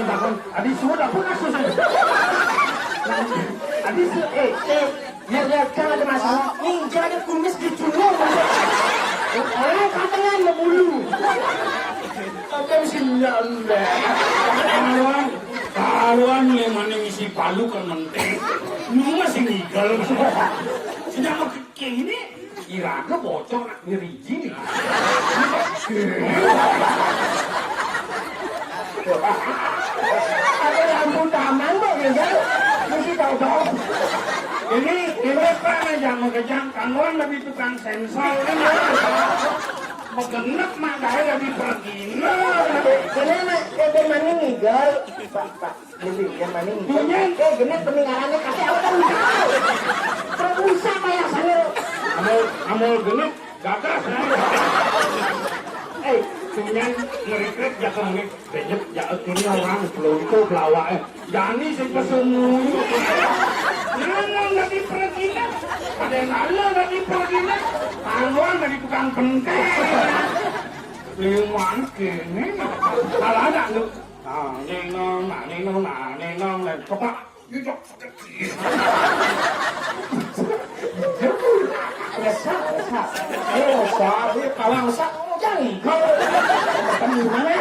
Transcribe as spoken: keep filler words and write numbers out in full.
Adi sudah pun aku sudah. Adi su eh eh, lihat-lihat kan ada masalah. Ninja ada kumis di culun. Orang katangan membulu. Apa sih ya Allah? Karuan, karuan yang mana ngisi palu kan menting. Lu masih ngigel. Sedang mau kayak gini, iraga bocor nak ngiriji nih. Ada lampu taman kok, ya kan? Mesti tahu dong. Ini, ini apa nih, jangan kejang. Kamu kan lebih tukang sensor, kan? Begenek, mak, saya lebih pergi. Ini, mak, kayak maning ngigel. Pak, Pak, ini yang maning ngigel. Iya. Eh, genit pendengarannya, kasih apa kan? Terus usah kayak saya. Amul, amul genit, gagas. Eh, tunyan ngerikrek, jaga menit. Bejek, ya, akhirnya orang pelonto, pelawak, eh. Jani sing pesemuyu. Nang nang dadi pergina. Ada yang ada dadi pergina. Tangguan dadi tukang penteng. Liman kene. Kalau ada lu. Nah, nenong, nah, nenong, nah, nenong, nah, coba. Gitu. Resah, resah. Resah, dia kalang resah. Jangan kau. Teman mana?